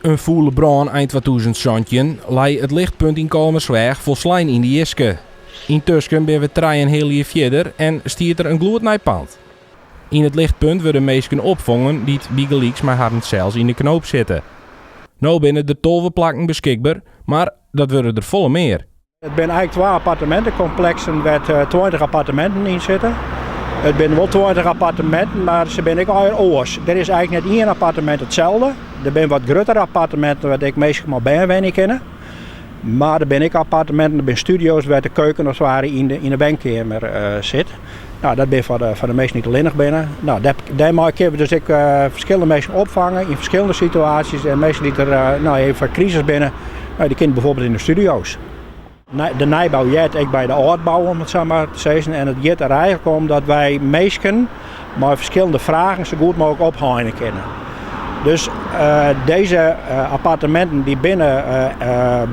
In fûle brân ein 2017 lei it Lichtpunt yn Kollumersweach folslein yn de jiske. Yntusken binne we trijenheal jier fierder en stiet der in gloednij pand. Yn it Lichtpunt wurde minsken opfongen dy't bygelyks mei harren sels yn de knoop sitte. No binne der 12 plakken beskikber, mar dat wurde der folle mear. It binne eigentlik twa appartemintekompleksen wêr't 20 apparteminten yn sitte. It binne wol 20 apparteminten, mar se binne ek allegear oars. Der is eigentlik net ien appartemint itselde. Der binne wat gruttere apparteminten wêr't ek minsken mei bern wenje kinne. Mar der binne ek apparteminten, der binne studio's wêr't de keuken as it ware yn de wenkeamer sit. No, dat binne foar de minsken dy't allinnich binne. No, dêrmei kinne we dus ek ferskillende minsken opfange yn ferskillende situaasjes. En minsken dy't der no, even foar krisis binne, no, dy kinne bijvoorbeeld yn de studio's. De nijbou heart ek by de âldbou, om it sa mar te sizzen. En it giet der eigentlik om dat wy minsken mei ferskillende fragen sa goed mooglik opheine kinne. Dus dizze apparteminten dy binne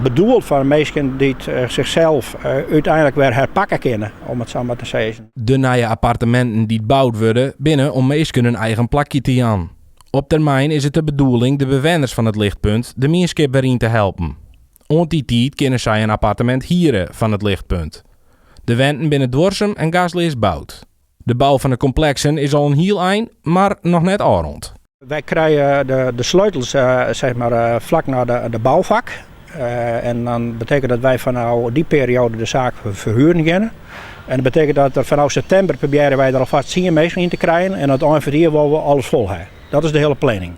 bedoeld foar minsken dy't zichzelf úteinlik wer herpakke kinne, om it sa mar te sizzen. De nije apparteminten dy't boud wurde, binne om minsken in eigen plakje te jaan. Op termyn is it de bedoeling de bewenners fan it Lichtpunt de mienskip wer yn te helpen. Oant dy tiid kinne sy in appartemint hiere fan it Lichtpunt. De wenten binne duorsum en gasleas boud. De bou fan de kompleksen is al in hiel ein, mar noch net ôfrûn. Wy krije de sleutels zeg maar, flak nei de boufak. En dan betekent dat wy fanôf dy perioade de saak ferhuren geane. En dat betekent dat der fanôf septimber probearje wy der alfêst 10 minsken yn te krijen. En oan it ein fan it jier wolle we alles fol ha. Dat is de hiele planning.